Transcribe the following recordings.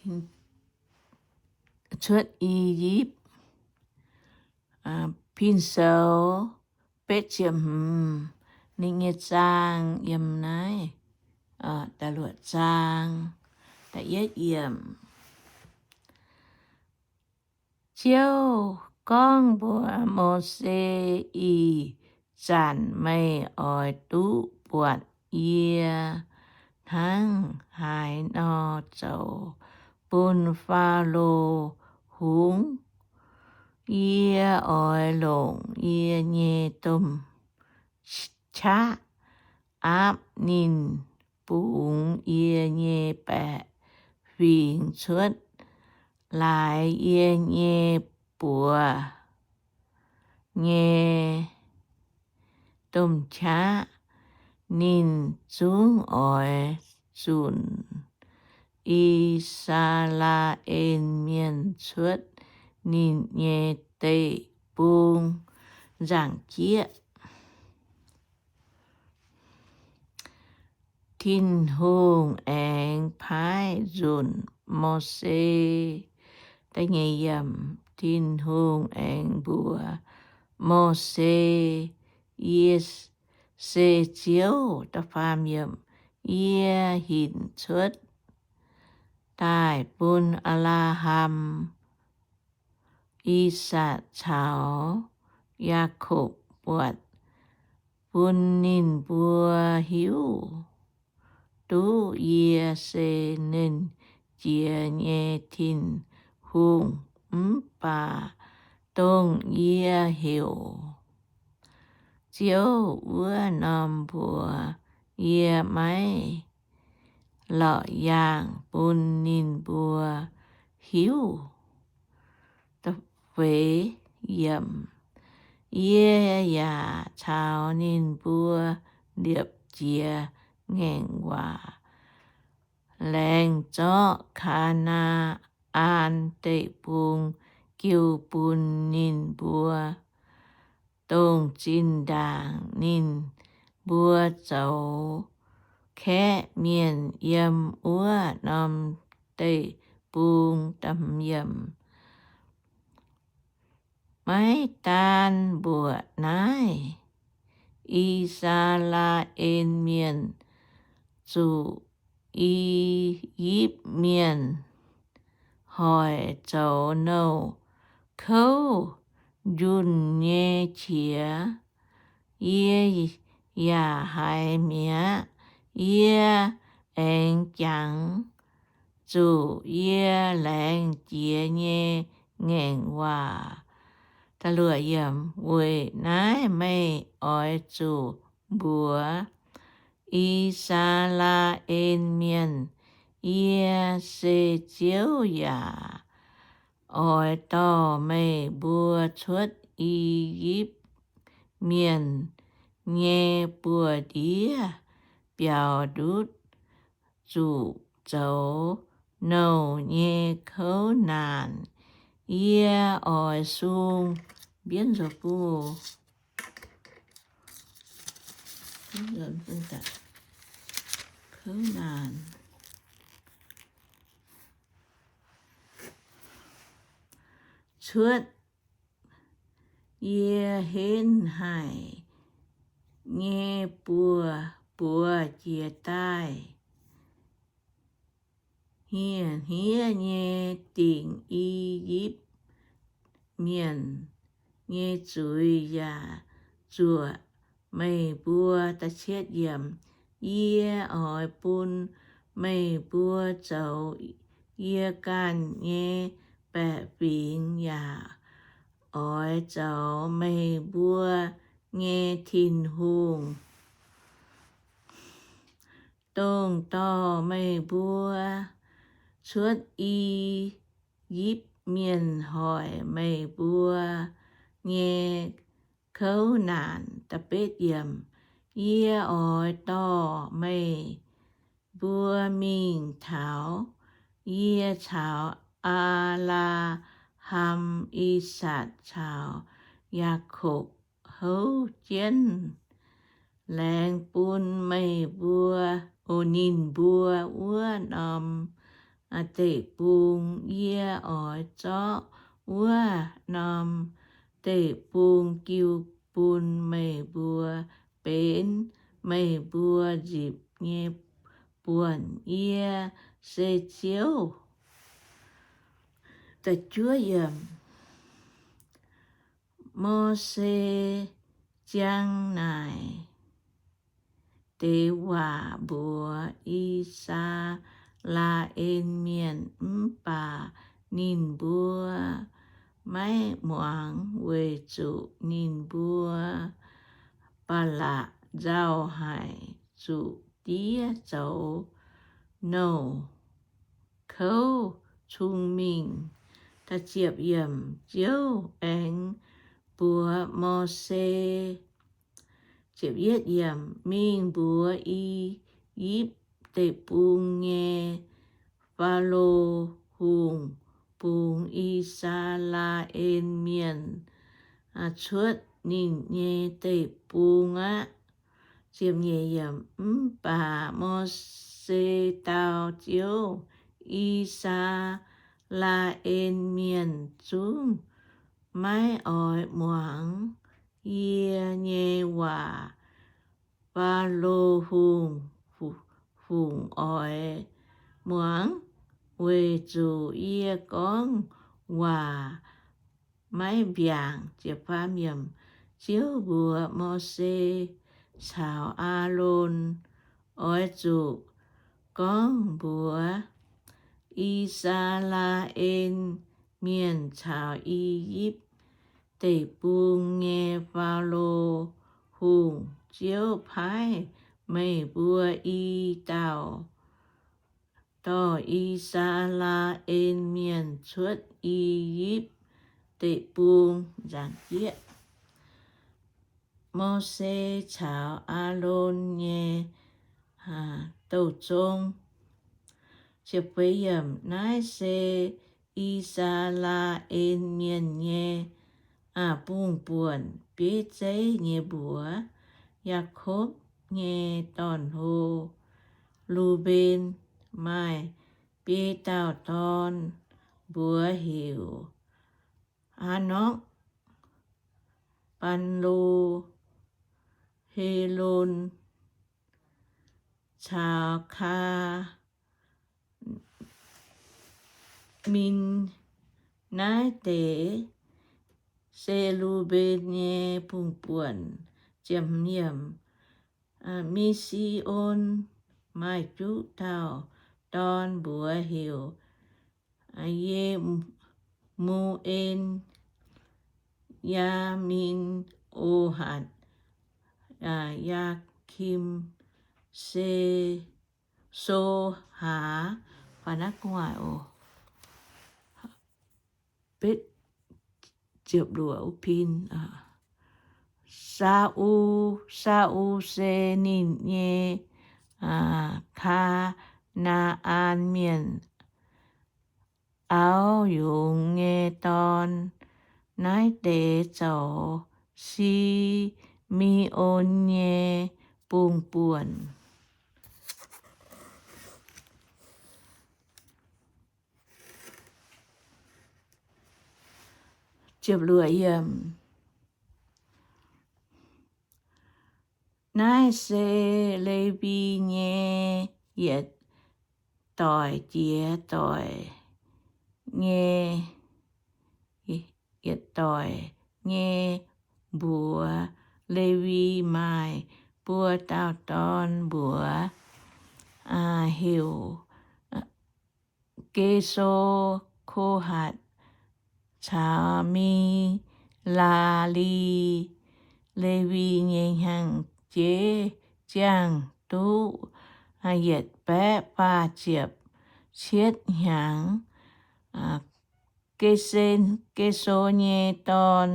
Cuotv I^yipv, Pin Sou, betv ziepc hmz. Ninh nyei zaang yiem naaiv, da'luoqc zaang, da'yietv yiemc. Ziouv gorngv mbuox Mose, Ih zanc meih oix duqv buatc yie hnangv haaix nor zoux bun Faalo hungx. Yie oix longc yie nyei domh qaqv aapv ninh bungx yie nyei baeqc fingx cuotv laaix yie nyei buoz nyei domh qaqv. Ninh zungv oix zunc I^saa^laa^en Mienh cuotv ninh nyei deic-bung nzaangc jieqv. Tin-Hungh aengx paaiv nzunc Mose. Tin-Hungh aengx mbuox Mose, Yie se Ziouv. Yie hinc cuotv daaih bun Apc^laa^ham, I^sakc caux Yaakopv buatc, bun ninh mbuo hiuv duqv yie se Nernh Jiex nyei Tin-Hungh. Mv baac dongh yie heuc Ziouv wuov norm mbuox yie maiv lorqc yaangh bun ninh mbuo hiuv. Yie yaac caux ninh mbuo liepc jiez ngaengc waac, laengz zorqv Kaa^naa^an Deic-Bung jiu bun ninh mbuo, dongh zinh ndaangc ninh mbuo zoux kaeqv mienh yiem wuov norm deic-bung. Maiv daan mbuoqc naaiv, I^saa^laa^en Mienh zuqc I^yipv Mienh hoic zoux nouh kouv njunh nyei qiex. Yie yaac haiz mi'aqv. Yie aengx jangx zuqc yie laengz jiex nyei ngaengc waac. Weic naaiv meih oix zuqc mbuox I^saa^laa^en Mienh, Yie se Ziouv yaac oix dorh meih mbuo cuotv I^yipv Mienh nyei buoz-ndiev biaux ndutv zuqc zoux nouh nyei kouv naanc. Yie oix sung bienv nzoux buov kouv naanc cuotv yie henv haic nyei buoz, buoz jiex daaih hniev-hniev nyei dingc I^yipv Mienh nyei zuiz yaac zuoqc meih mbuo. Yie oix bun meih mbuo zoux yie ganh nyei baeqc fingx yaac oix zoux meih mbuo nyei Tin-Hungh. Dongh dorh meih mbuo cuotv I^yipv Mienh hoic meih mbuo nyei kouv naanc. Yie oix dorh meih mbuo mingh taux yie caux Apc^laa^ham, I^sakc caux Yaakopv houv jienv laengz bun meih mbuo, o, ninh mbuo wuov norm deic-bung. Yie oix zorqv wuov norm deic-bung jiu bun meih mbuo benx meih mbuo nzipc nyei buonc. Yie se Ziouv. Mose ziang naaic deix waac mbuox I^saa^laa^en Mienh, mv baac ninh mbuo maiv muangx, weic zuqc ninh mbuo Baalaqc nzauh haic, zuqc diev zoux nouh kouv cung mingh. Ziouv aengx mbuox Mose, mingh mbuox I^yipv Deic-Bung nyei Faalo Hungh bungx I^saa^laa^en Mienh cuotv ninh nyei deic-bung aqv. Mv baac Mose dau Ziouv, I^saa^laa^en Mienh zungv maiv oix muangx yie nyei waac. Faalo Hungh fungc oix muangx, weic zuqc yie gorngv waac maiv mbiaangc. Ziouv mbuox Mose caux Aalon, Oix zuqc gorngv mbuox I^saa^laa^en Mienh caux I^yipv Deic-Bung nyei Faalo Hungh, Ziouv paaiv meih mbuo i dauh dorh I^saa^laa^en Mienh cuotv I^yipv Deic-Bung. Mose caux Aalon nyei Douh Zong. Naaiv se I^saa^laa^en Mienh nyei bung-buonc bieiv zeiv nyei mbuox. Yaakopv nyei dorn-hlo, Lu^mben, maaih biei dauh dorn, mbuox heuc Aa^nokv, Baan^lo, Helon, caux Kaa^min. Naaiv deix se Lu^mben nyei bung-buonc. Mi^si^on maaih juqv dauh dorn, mbuox heuc Ye^mu^en, Yaamin, Ohatc, Yaakim, Se, Sohaax. Saa^u, Saa^u se ninh nyei Kaa^naa^an Mienh auv yungz nyei dorn. Naaiv deix zoux Si^me^on nyei bung-buonc. Naaiv se Lewi nyei yietc doic jiex doic nyei, yietc doic nyei mbuox. Lewi maaih buo dauh dorn mbuox heuc Ge^so, Ko^hatc caux Me^laa^li. Lewi nyei hnyangx-jeiv ziangh duqv yietc baeqv faah ziepc cietv hnyangx. Ge^so nyei dorn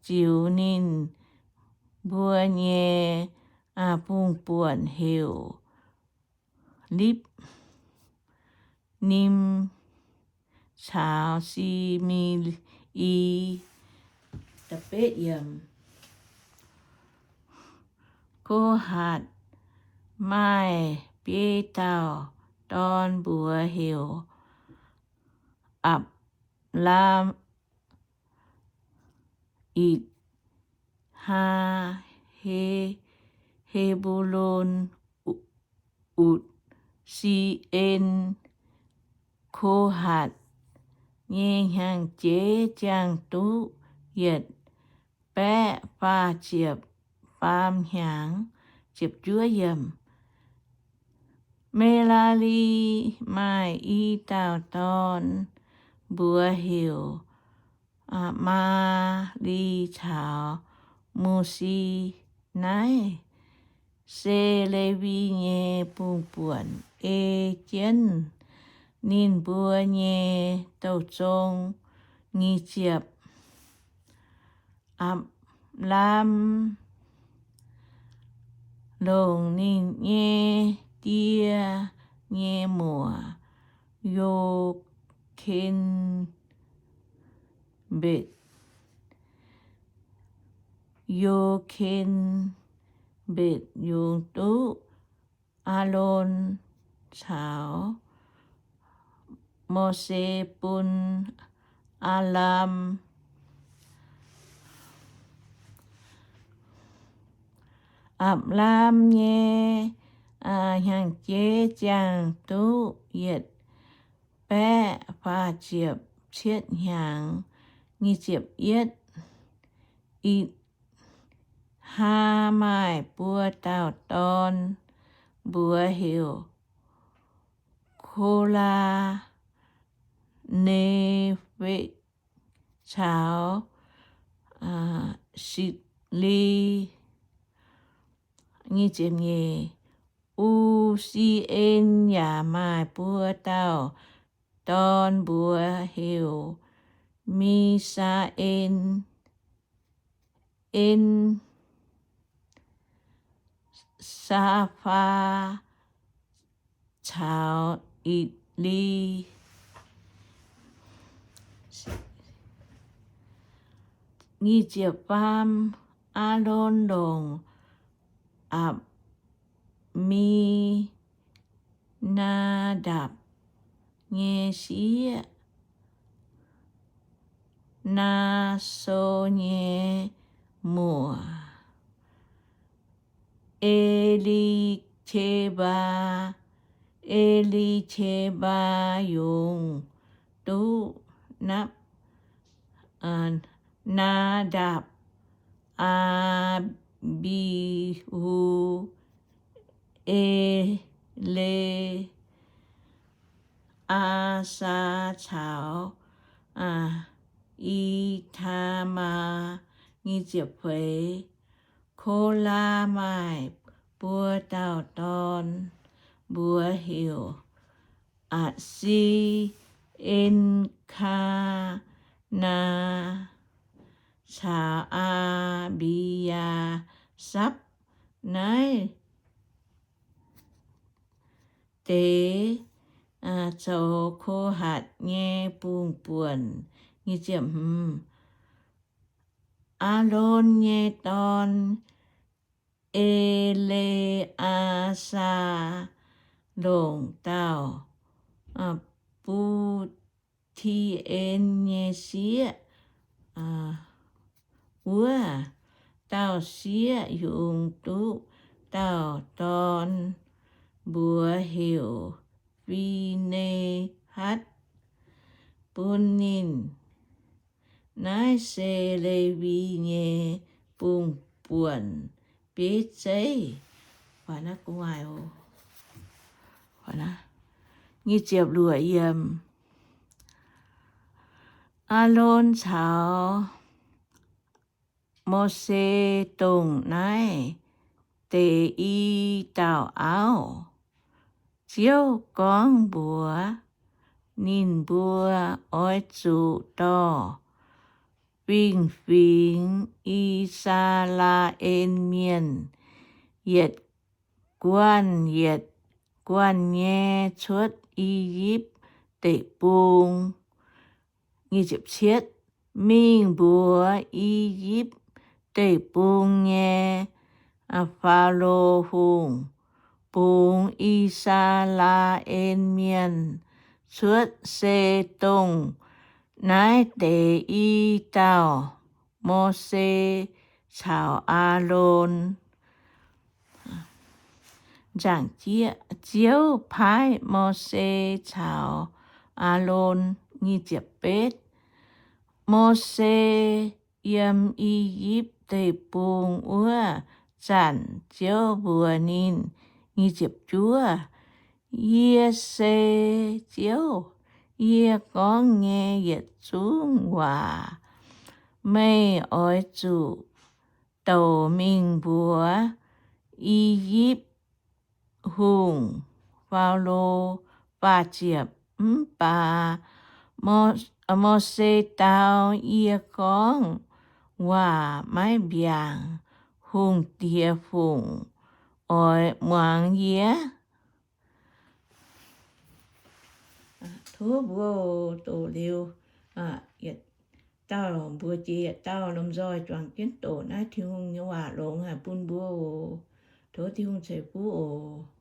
ziux ninh mbuo nyei bung-buonc heuc Lipv, Nim caux Si^me^i. Ko^hatc maaih biei dauh dorn mbuox heuc Apc- laam, Itc- haa, He- He^mbo^lon, Utc- Si^en, Ko^hatc nyei hnyangx-jeiv ziangh duqv yietc baeqv faah ziepc faam hnyangx. Merari maaih i dauh dorn, mbuox heuc Maali caux Musi. Naaiv se Lewi nyei bungh buonc ei jienv ninh mbuo nyei douh zong. Nyic ziepc. Apc- laam longc ninh nyei die nyei muoc, Yo^ken- mbetc, Yo^ken^mbetc yungz duqv Aalon caux Mose bun Aalam. Apc- laam nyei hnyangx-jeiv ziangh duqv yietc baeqv faah ziepc cietv hnyangx. Itc- haa maaih buo dauh dorn, mbuox heuc Ko^laa, Ne^fetv caux Sitc^li. U^si^en yaac maaih buo dauh dorn, mbuox heuc Mi^saa^en, En, Saa^faa caux Itc^li. Aalon longc Apc^mi^naa^ndapc nyei sieqv, Naasoo nyei muoc, E^li^qe^mbaa. E^li^qe^mbaa yungz duqv Naa^ndapc, Aa^mbi^hu, E^le^aa^saa caux Itc^maa. Ko^laa maaih buo dauh dorn, mbuox heuc Atc^si, En^kaa^naa caux Aa^mbi^yaa^sapv. Naaiv deix zoux Ko^hatc nyei bungh buonc. Aalon nyei dorn, E^le^aa^saa, longc dauh Bu^ti^en nyei sieqv. Wuov dauh sieqv yungz duqv dauh dorn, mbuox heuc Fi^ne^hatv, bun ninh. Naaiv se Lewi nyei bungh buonc bieiv zeiv. Aalon caux Mose dongh naaiv deix i dauh auv. Ziouv gorngv mbuox ninh mbuo, Oix zuqc dorh fingx-fingx I^saa^laa^en Mienh yietc guanh yietc guanh nyei cuotv I^yipv Deic-Bung, mingh mbuox I^yipv Deic-Bung nyei Faalo Hungh, bungx I^saa^laa^en Mienh cuotv se dongh naaiv deix i dauh, Mose caux Aalon. Nzaangc jieqv, Ziouv paaiv Mose caux Aalon. Mose yiem I^yipv Deic-Bung wuov zanc, Ziouv mbuox ninh, nyic ziepc juov, Yie se Ziouv. Yie gorngv nyei yietc zungv waac meih oix zuqc douc mingh mbuox I^yipv Hungh, Faalo. Faah ziepc, Mv baac Mose dau, Yie gorngv waac maiv mbiaangc. Hungh diex fungc oix muangx yie? Tov mbuo doqc liuz, yietc dauh mbuox jiex yietc dauh lomh nzoih juangc jienv doqc naaiv Tin-Hungh nyei waac longx haic bun mbuo oc. Tov Tin-Hungh ceix fuqv oc.